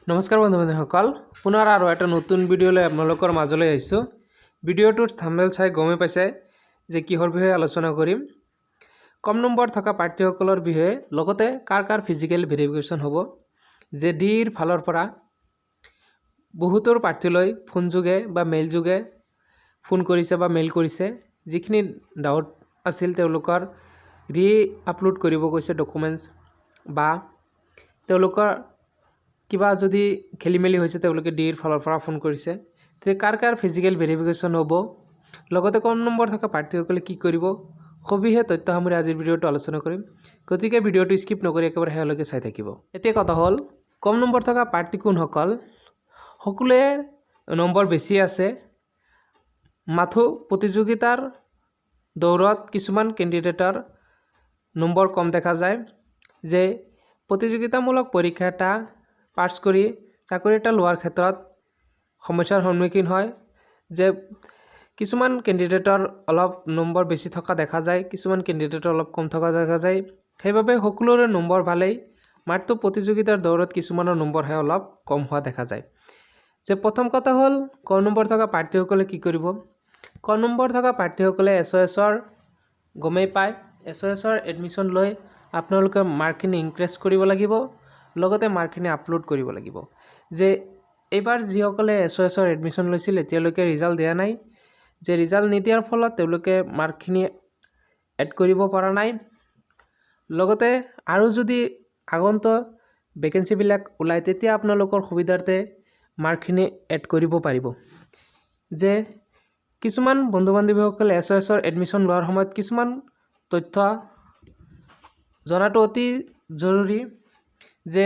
নমস্কাৰ বন্ধু বান্ধৱীসকল, পুনৰ আৰু এটা নতুন ভিডিঅ' লৈ আপোনালোকৰ মাজলৈ আহিছোঁ। ভিডিঅ'টোৰ থাম্বনেইল চাই গমেই পাইছে যে কিহৰ বিষয়ে আলোচনা কৰিম। কম নম্বৰ থকা প্ৰাৰ্থীসকলৰ বিষয়ে, লগতে কাৰ কাৰ ফিজিকেল ভেৰিফিকেশ্যন হ'ব। যে ডিৰ ফালৰ পৰা বহুতৰ প্ৰাৰ্থীলৈ ফোনযোগে বা মেইলযোগে ফোন কৰিছে বা মেইল কৰিছে, যিখিনি ডাউট আছিল তেওঁলোকৰ ৰি আপলোড কৰিব কৈছে ডকুমেণ্টছ, বা তেওঁলোকৰ কিবা যদি খেলি মেলি হৈছে, তেওঁলোকে ডিৰ ফালৰ পৰা ফোন কৰিছে। তেতিয়া কাৰ কাৰ ফিজিকেল ভেৰিফিকেশ্যন হ'ব, লগতে কম নম্বৰ থকা প্ৰাৰ্থীসকলে কি কৰিব, সবিশেষ তথ্য সামৰি আজিৰ ভিডিঅ'টো আলোচনা কৰিম। গতিকে ভিডিঅ'টো স্কিপ নকৰি একেবাৰে শেষলৈকে চাই থাকিব। এতিয়া কথা হ'ল, কম নম্বৰ থকা প্ৰাৰ্থী কোনসকল? সকলোৱে নম্বৰ বেছি আছে, মাথো প্ৰতিযোগিতাৰ দৌৰত কিছুমান কেণ্ডিডেটৰ নম্বৰ কম দেখা যায়। যে প্ৰতিযোগিতামূলক পৰীক্ষা এটা পাছ কৰি চাকৰি এটা লোৱাৰ ক্ষেত্ৰত সমস্যাৰ সন্মুখীন হয়, যে কিছুমান কেণ্ডিডেটৰ অলপ নম্বৰ বেছি থকা দেখা যায়, কিছুমান কেণ্ডিডেটৰ অলপ কম থকা দেখা যায়। সেইবাবে সকলোৰে নম্বৰ ভালেই, মাত্ৰ প্ৰতিযোগিতাৰ দৌৰত কিছুমানৰ নম্বৰহে অলপ কম হোৱা দেখা যায়। যে প্ৰথম কথা হ'ল, কম নম্বৰ থকা প্ৰাৰ্থীসকলে কি কৰিব? কম নম্বৰ থকা প্ৰাৰ্থীসকলে এছ অ' এছৰ গমেই পায়, এছ অ' এছৰ এডমিশ্যন লৈ আপোনালোকে মাৰ্কখিনি ইনক্ৰিজ কৰিব লাগিব, লগতে মাৰ্কখিনি আপলোড কৰিব লাগিব। যে এইবাৰ যিসকলে এছ অ' এছৰ এডমিশ্যন লৈছিল, এতিয়ালৈকে ৰিজাল্ট দিয়া নাই। যে ৰিজাল্ট নিদিয়াৰ ফলত তেওঁলোকে মাৰ্কখিনি এড কৰিব পৰা নাই। লগতে আৰু যদি আগন্তুক ভেকেঞ্চিবিলাক ওলায়, তেতিয়া আপোনালোকৰ সুবিধাৰ্থে মাৰ্কখিনি এড কৰিব পাৰিব। যে কিছুমান বন্ধু বান্ধৱীসকলে এছ অ' এছৰ এডমিশ্যন লোৱাৰ সময়ত কিছুমান তথ্য জনাটো অতি জৰুৰী, যে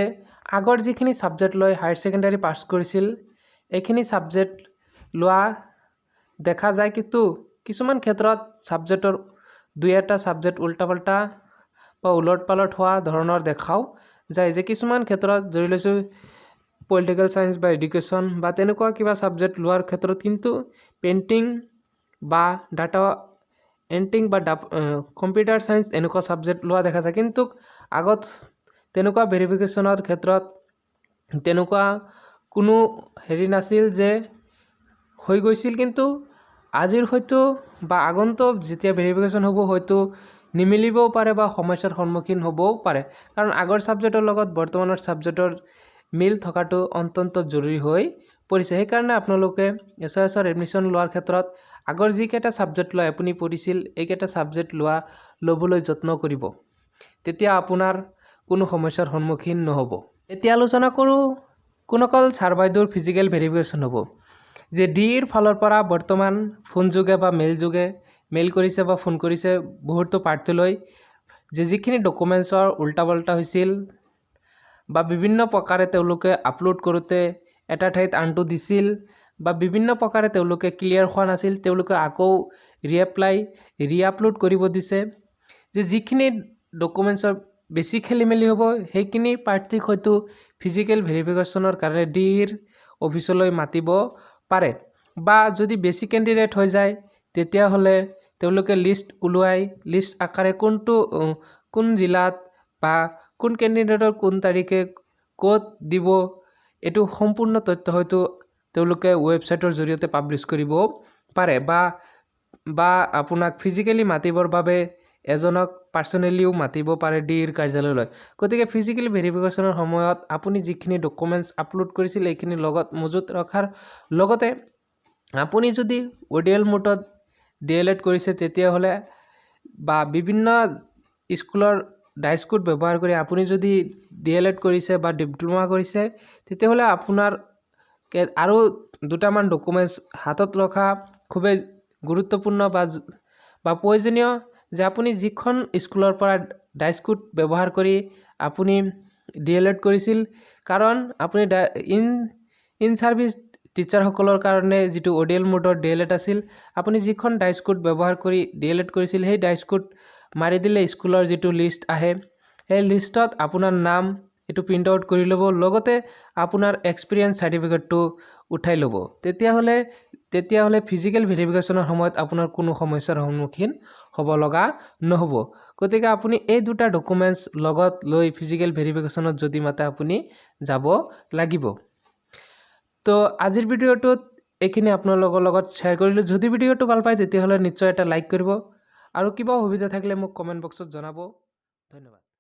আগৰ যিখিনি ছাবজেক্ট লৈ হায়াৰ ছেকেণ্ডাৰী পাছ কৰিছিল, এইখিনি ছাবজেক্ট লোৱা দেখা যায়। কিন্তু কিছুমান ক্ষেত্ৰত ছাবজেক্টৰ দুই এটা ছাবজেক্ট উল্টা পাল্টা বা ওলট পালট হোৱা ধৰণৰ দেখাও যায়। যে কিছুমান ক্ষেত্ৰত ধৰি লৈছোঁ পলিটিকেল ছায়েন্স বা এডুকেশ্যন বা তেনেকুৱা কিবা ছাবজেক্ট লোৱাৰ ক্ষেত্ৰত কিন্তু পেইণ্টিং বা ডাটা এণ্ট্ৰি বা কম্পিউটাৰ ছায়েন্স এনেকুৱা ছাবজেক্ট লোৱা দেখা যায়। কিন্তু আগত তেনেকুৱা ভেৰিফিকেশ্যনৰ ক্ষেত্ৰত তেনেকুৱা কোনো হেৰি নাছিল যে হৈ গৈছিল। কিন্তু আজিৰ হয়তো বা আগন্তুক যেতিয়া ভেৰিফিকেশ্যন হ'ব, হয়তো নিমিলিবও পাৰে বা সমস্যাৰ সন্মুখীন হ'বও পাৰে, কাৰণ আগৰ ছাবজেক্টৰ লগত বৰ্তমানৰ ছাবজেক্টৰ মিল থকাটো অত্যন্ত জৰুৰী হৈ পৰিছে। সেইকাৰণে আপোনালোকে এছ অ' এছৰ এডমিশ্যন লোৱাৰ ক্ষেত্ৰত আগৰ যিকেইটা ছাবজেক্ট লৈ আপুনি পঢ়িছিল, এইকেইটা ছাবজেক্ট ল'বলৈ যত্ন কৰিব। তেতিয়া আপোনাৰ কোনো সমস্যাৰ সন্মুখীন নহ'ব। এতিয়া আলোচনা কৰোঁ কোনসকল ছাৰ বাইদেউৰ ফিজিকেল ভেৰিফিকেশ্যন হ'ব। যে ডিৰ ফালৰ পৰা বৰ্তমান ফোনযোগে বা মেইলযোগে মেইল কৰিছে বা ফোন কৰিছে বহুতো প্ৰাৰ্থীলৈ, যে যিখিনি ডকুমেণ্টছৰ উল্টা পাল্টা হৈছিল বা বিভিন্ন প্ৰকাৰে তেওঁলোকে আপলোড কৰোঁতে এটা ঠাইত আনটো দিছিল বা বিভিন্ন প্ৰকাৰে তেওঁলোকে ক্লিয়াৰ হোৱা নাছিল, তেওঁলোকে আকৌ ৰিএপ্লাই ৰিআপলোড কৰিব দিছে। যে যিখিনি ডকুমেণ্টছৰ বেছি খেলি মেলি হ'ব, সেইখিনি প্ৰাৰ্থীক হয়তো ফিজিকেল ভেৰিফিকেশ্যনৰ কাৰণে ডিৰ অফিচলৈ মাতিব পাৰে, বা যদি বেছি কেণ্ডিডেট হৈ যায়, তেতিয়াহ'লে তেওঁলোকে লিষ্ট ওলোৱাই লিষ্ট আকাৰে কোনটো কোন জিলাত বা কোন কেণ্ডিডেটৰ কোন তাৰিখে ক'ত দিব, এইটো সম্পূৰ্ণ তথ্য হয়তো তেওঁলোকে ৱেবছাইটৰ জৰিয়তে পাব্লিছ কৰিব পাৰে, বা আপোনাক ফিজিকেলি মাতিবৰ বাবে এজনক পাৰ্চনেলিও মাতিব পাৰে ডিৰ কাৰ্যালয়লৈ। গতিকে ফিজিকেল ভেৰিফিকেশ্যনৰ সময়ত আপুনি যিখিনি ডকুমেণ্টছ আপলোড কৰিছিল, এইখিনি লগত মজুত ৰখাৰ লগতে আপুনি যদি অডিএল মোডত ডি এল এড কৰিছে তেতিয়াহ'লে, বা বিভিন্ন স্কুলৰ ডাইচ কোড ব্যৱহাৰ কৰি আপুনি যদি ডি এল এড কৰিছে বা ডিপ্ল'মা কৰিছে, তেতিয়াহ'লে আপোনাৰ আৰু দুটামান ডকুমেণ্টছ হাতত ৰখা খুবেই গুৰুত্বপূৰ্ণ বা প্ৰয়োজনীয়, যে আপুনি যিখন স্কুলৰ পৰা ডাইচ কোড ব্যৱহাৰ কৰি আপুনি ডি এল এড কৰিছিল। কাৰণ আপুনি ইন ছাৰ্ভিচ টিচাৰসকলৰ কাৰণে যিটো অডিএল মোডৰ ডি এল এড আছিল, আপুনি যিখন ডাইচ কোড ব্যৱহাৰ কৰি ডি এল এড কৰিছিল, সেই ডাইচ কোড মাৰি দিলে স্কুলৰ যিটো লিষ্ট আহে, সেই লিষ্টত আপোনাৰ নাম এইটো প্ৰিণ্ট আউট কৰি ল'ব, লগতে আপোনাৰ এক্সপিৰিয়েঞ্চ চাৰ্টিফিকেটটো উঠাই ল'ব। তেতিয়াহ'লে ফিজিকেল ভেৰিফিকেশ্যনৰ সময়ত আপোনাৰ কোনো সমস্যাৰ সন্মুখীন হ'ব লগা নহ'ব। গতিকে আপুনি এই দুটা ডকুমেণ্টছ লগত লৈ ফিজিকেল ভেৰিফিকেশ্যনত যদি মাতে, আপুনি যাব লাগিব। তো আজিৰ ভিডিঅ'টোত এইখিনি আপোনালোকৰ লগত শ্বেয়াৰ কৰিলোঁ। যদি ভিডিঅ'টো ভাল পায়, তেতিয়াহ'লে নিশ্চয় এটা লাইক কৰিব আৰু কিবা অসুবিধা থাকিলে মোক কমেণ্ট বক্সত জনাব। ধন্যবাদ।